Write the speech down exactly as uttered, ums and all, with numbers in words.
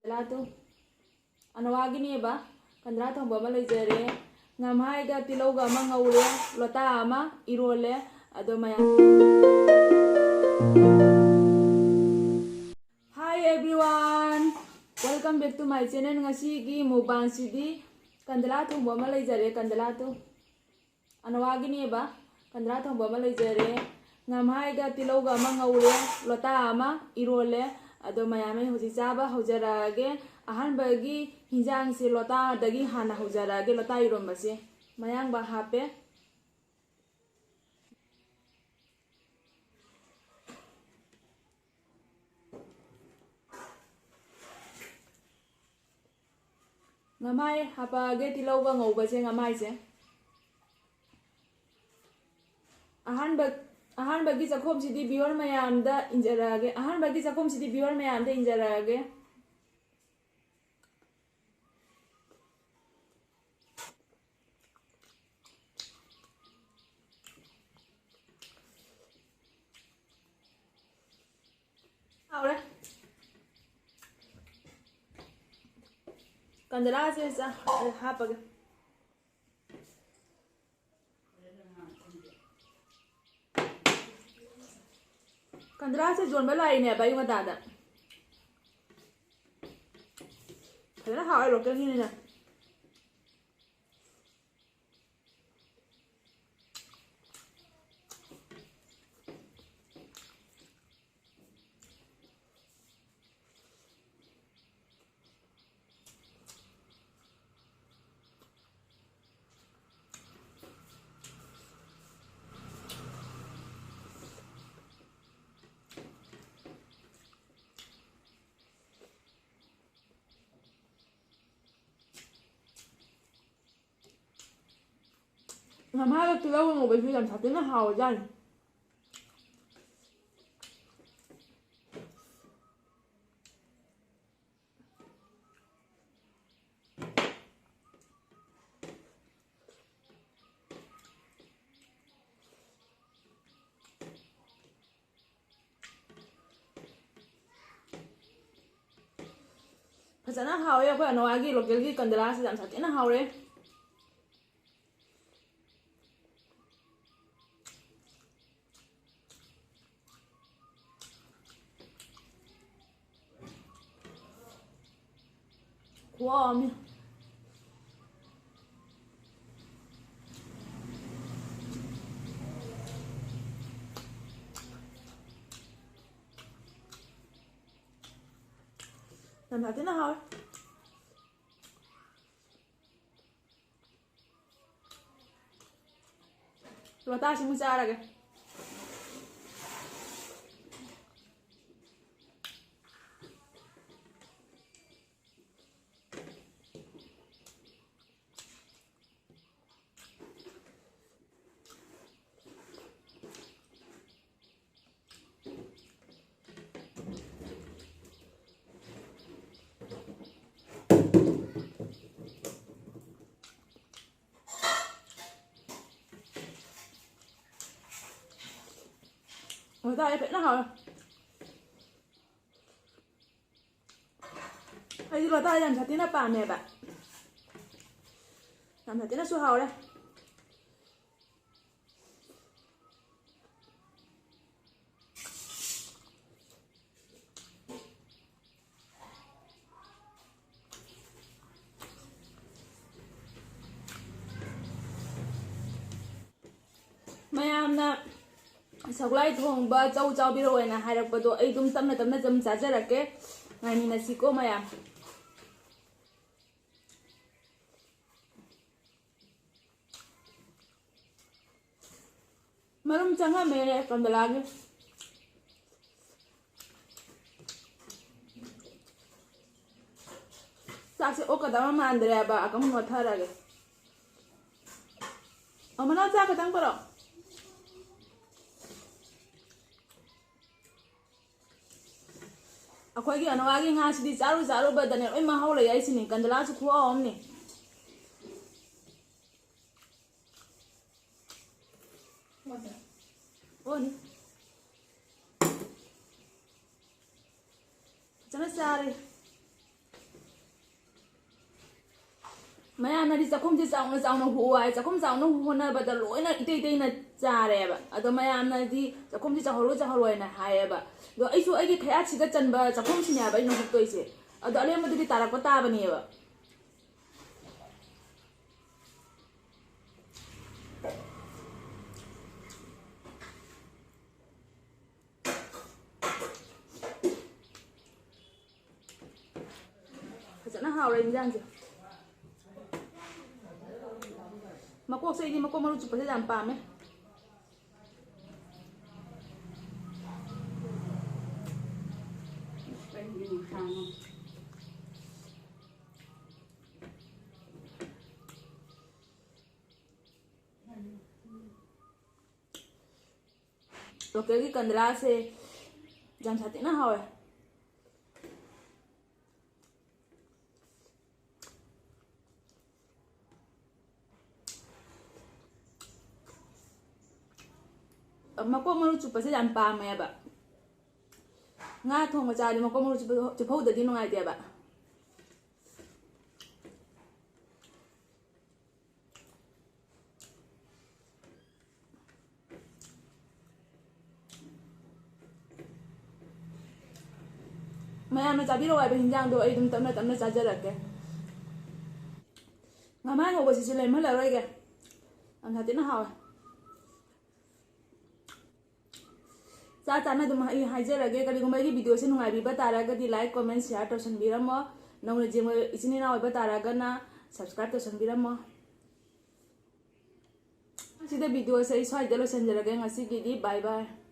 ꯀꯟꯗꯂꯥ two ꯑꯅꯋꯥꯒꯤꯅꯦꯕ꯫ ꯀꯟꯗꯂꯥ ꯊꯣꯡꯕ ꯑꯃ ꯂꯩꯖꯔꯦ꯫ ꯉꯝꯍꯥꯏꯒ ꯇꯤꯜꯍꯧꯒ ꯑꯃ ꯉꯧꯔꯦ꯫ ꯂꯣꯇꯥ ꯑꯃ ꯏꯔꯣꯜꯂꯦ꯫ ꯑꯗꯣ ꯃꯌꯥꯝ, Hi everyone, welcome back to my channel. ꯉꯁꯤꯒꯤ ꯃꯨꯛꯕꯥꯡꯁꯤꯗꯤ ꯀꯟꯗꯂꯥ ꯊꯣꯡꯕ ꯑꯃ ꯂꯩꯖꯔꯦ꯫ ꯀꯟꯗꯂꯥ ꯇꯨ ꯑꯅꯋꯥꯒꯤꯅꯦꯕ꯫ ꯀꯟꯗꯂꯥ ꯊꯣꯡꯕ ꯑꯃ ꯂꯩꯖꯔꯦ꯫ ꯉꯝꯍꯥꯏꯒ ꯇꯤꯜꯍꯧꯒ ꯑꯃ ꯉꯧꯔꯦ꯫ ꯂꯣꯇꯥ ꯑꯃ ꯏꯔꯣꯜꯂꯦ꯫ ꯑꯗꯣ ꯃꯌꯥꯝ ꯑꯩ ꯍꯧꯖꯤꯛ ꯆꯥꯕ ꯍꯧꯖꯔꯛꯑꯒꯦ꯫ ꯑꯍꯥꯟꯕꯒꯤ ꯍꯤꯟꯖꯥꯡꯁꯦ ꯂꯣꯇꯥꯗꯒꯤ ꯍꯥꯟꯅ ꯍꯧꯖꯔꯛꯑꯒꯦ꯫ ꯂꯣꯇꯥ ꯏꯔꯣꯟꯕꯁꯦ ꯃꯌꯥꯡꯕ ꯍꯥꯞꯄꯦ꯫ ꯉꯃꯥꯏ ꯍꯥꯄꯛꯑꯒꯦ, ꯇꯤꯜꯍꯧꯒ ꯉꯧꯕꯁꯦ, ꯉꯃꯥꯏꯁꯦ꯫ ꯑꯍꯥꯟꯕ, ꯑꯍꯥꯟꯕꯒꯤ ꯆꯥꯛꯈꯣꯝꯁꯤꯗꯤ viewer ꯃꯌꯥꯝꯗ ꯏꯟꯖꯔꯛꯑꯒꯦ꯫ ꯑꯍꯥꯟꯕꯒꯤ ꯆꯥꯛꯈꯣꯝꯁꯤꯗꯤ viewer ꯃꯌꯥꯝꯗ ꯏꯟꯖꯔꯛꯑꯒꯦ꯫ ꯍꯥꯎꯔꯦ꯫ ꯀꯟꯗꯂꯥꯁꯦ ꯆꯥ-, ꯍꯥꯞꯄꯒꯦ꯫ ꯀꯟꯗꯂꯥꯁꯦ ꯌꯣꯟꯕ ꯂꯥꯛꯏꯅꯦꯕ ꯑꯌꯨꯛ ꯉꯟꯇꯥꯗ꯫ ꯐꯖꯅ ꯍꯥꯎꯋꯦ, localꯒꯤꯅꯤꯅ꯫ ꯉꯝꯍꯥꯏꯒ ꯇꯤꯜꯍꯧꯒ ꯉꯧꯕꯁꯨ ꯌꯥꯝ ꯁꯥꯊꯤꯅ ꯍꯥꯎꯔꯖꯥꯠꯅꯤ꯫ ꯐꯖꯅ ꯍꯥꯎꯋꯦ꯫ ꯑꯩꯈꯣꯏ ꯑꯅꯋꯥꯒꯤ ꯂꯣꯀꯦꯜꯒꯤ ꯀꯟꯗꯂꯥꯁꯤ ꯌꯥꯝ ꯁꯥꯊꯤꯅ ꯍꯥꯎꯔꯦ꯫ ꯈꯨꯍꯥꯎ ꯑꯃꯅꯤ꯫ ꯌꯥꯝ ꯁꯥꯊꯤꯅ ꯍꯥꯎꯋꯦ꯫ ꯂꯣꯇꯥꯁꯤꯃꯨꯛ ꯆꯥꯔꯒꯦ꯫ ꯂꯣꯇꯥꯁꯦ ꯐꯖꯅ ꯍꯥꯎꯋꯦ꯫ ꯑꯩꯗꯤ ꯂꯣꯇꯥꯁꯦ ꯌꯥꯝ ꯁꯥꯊꯤꯅ ꯄꯥꯝꯃꯦꯕ꯫ ꯌꯥꯝ ꯁꯥꯊꯤꯅꯁꯨ ꯍꯥꯎꯔꯦ꯫ ꯃꯌꯥꯝꯅ ꯁꯒꯣꯜꯍꯋꯥꯏ ꯊꯣꯡꯕ ꯆꯧ ꯆꯥꯕꯤꯔꯛꯑꯣꯅ ꯍꯥꯏꯔꯛꯄꯗꯣ ꯑꯩ ꯑꯗꯨꯝ ꯇꯞꯅ ꯇꯞꯅ ꯑꯗꯨꯝ ꯆꯥꯖꯔꯛꯀꯦ꯫ ꯉꯥꯏꯃꯤꯟꯅꯁꯤꯀꯣ ꯃꯌꯥꯝ꯫ ꯃꯔꯨꯝ ꯆꯪꯉꯝꯃꯦ ꯀꯟꯗꯂꯥꯒꯤ꯫ ꯆꯥꯛꯁꯦ ꯑꯣꯛꯀꯗꯕ ꯃꯥꯟꯗ꯭ꯔꯦꯕ, ꯑꯀꯪ ꯃꯣꯠꯊꯔꯒꯦ꯫ ꯑꯃꯅ ꯆꯥꯛ ꯈꯤꯇꯪ ꯄꯨꯔꯛꯑꯣ꯫ ꯑꯩꯈꯣꯏꯒꯤ ꯑꯅꯋꯥꯒꯤ ꯉꯥꯁꯤꯗꯤ ꯆꯥꯔꯨ ꯆꯥꯔꯨꯕꯗꯅꯦ ꯂꯣꯏ ꯃꯍꯥꯎ ꯂꯩ ꯍꯥꯏꯁꯤꯅꯤ꯫ ꯀꯟꯗꯂꯥꯁꯨ ꯈꯨꯍꯥꯎ ꯑꯃꯅꯤ꯫ ꯑꯣꯅꯤ꯫ ꯐꯖꯅ ꯆꯥꯔꯦ꯫ ꯃꯌꯥꯝꯅꯗꯤ ꯆꯥꯛꯈꯨꯝꯁꯦ ꯆꯥꯎꯅ ꯆꯥꯎꯅ ꯍꯨ ꯍꯥꯏ, ꯆꯥꯛꯈꯨꯝ ꯆꯥꯎꯅ ꯍꯨ ꯍꯣꯠꯅꯕꯗ ꯂꯣꯏꯅ ꯏꯇꯩ ꯏꯇꯩꯅ ꯆꯥꯔꯦꯕ꯫ ꯑꯗꯣ ꯃꯌꯥꯝꯅꯗꯤ ꯆꯥꯛꯈꯨꯝꯁꯦ ꯆꯥꯎꯍꯜꯂꯨ ꯆꯥꯎꯍꯜꯂꯨ ꯍꯥꯏꯅ ꯍꯥꯏꯌꯦꯕ꯫ ꯑꯗꯣ ꯑꯩꯁꯨ ꯑꯩꯒꯤ ꯈꯌꯥꯠꯁꯤꯗ ꯆꯟꯕ ꯆꯥꯛꯈꯨꯝꯁꯤꯅꯦ ꯍꯥꯏꯕ ꯑꯩꯅ ꯍꯨꯛꯇꯣꯏꯁꯦ꯫ ꯑꯗꯣ ꯑꯔꯦꯝꯕꯗꯨꯗꯤ ꯇꯥꯔꯛꯄ ꯇꯥꯕꯅꯦꯕ꯫ ꯐꯖꯅ ꯍꯥꯎꯔꯦ ꯏꯟꯖꯥꯡꯁꯦ꯫ ꯃꯀꯣꯛꯁꯦ, ꯑꯩꯗꯤ ꯃꯀꯣꯛ ꯃꯔꯨ ꯆꯨꯞꯄꯁꯦ ꯌꯥꯝ ꯄꯥꯝꯃꯦ꯫ ꯂꯣꯀꯦꯜꯒꯤ ꯀꯟꯗ꯭ꯔꯥꯁꯦ ꯌꯥꯝ ꯁꯥꯊꯤꯅ ꯍꯥꯎꯋꯦ꯫ ꯃꯀꯣꯛ ꯃꯔꯨ ꯆꯨꯞꯄꯁꯦ ꯌꯥꯝ ꯄꯥꯝꯃꯦꯕ꯫ ꯉꯥ ꯊꯣꯡꯕ ꯆꯥꯔꯗꯤ ꯃꯀꯣꯛ ꯃꯔꯨ ꯆꯨꯞꯄ-, ꯆꯨꯞꯍꯧꯗꯗꯤ ꯅꯨꯡꯉꯥꯏꯇꯦꯕ꯫ ꯃꯌꯥꯝꯅ ꯆꯥꯕꯤꯔꯛꯑꯣ ꯍꯥꯏꯕ ꯍꯤꯟꯖꯥꯡꯗꯣ ꯑꯩ ꯑꯗꯨꯝ ꯇꯞꯅ ꯇꯞꯅ ꯆꯥꯖꯔꯛꯀꯦ꯫ ꯉꯃꯥꯡ ꯍꯧꯕꯁꯤꯁꯨ ꯂꯦꯝꯍꯜꯂꯔꯣꯏꯒꯦ, ꯌꯥꯝ ꯁꯥꯊꯤꯅ ꯍꯥꯎꯋꯦ꯫ ꯆꯥ ꯆꯥꯅ ꯑꯗꯨꯝ ꯑꯩ ꯍꯥꯏꯖꯔꯒꯦ, ꯀꯔꯤꯒꯨꯝꯕ ꯑꯩꯒꯤ ꯚꯤꯗꯤꯑꯣꯁꯦ ꯅꯨꯡꯉꯥꯏꯕꯤꯕ ꯇꯥꯔꯒꯗꯤ like, comment, share ꯇꯧꯁꯟꯕꯤꯔꯝꯃꯣ꯫ ꯅꯧꯅ ꯌꯦꯡꯕ ꯏꯆꯤꯟ ꯏꯅꯥꯎ ꯑꯣꯏꯕ ꯇꯥꯔꯒꯅ subscribe ꯇꯧꯁꯟꯕꯤꯔꯝꯃꯣ꯫ ꯁꯤꯗ ꯚꯤꯗꯤꯑꯣꯁꯦ ꯑꯩ ꯁ꯭ꯋꯥꯏꯗ ꯂꯣꯏꯁꯤꯟꯖꯔꯒꯦ ꯉꯁꯤꯒꯤꯗꯤ꯫ Bye bye꯫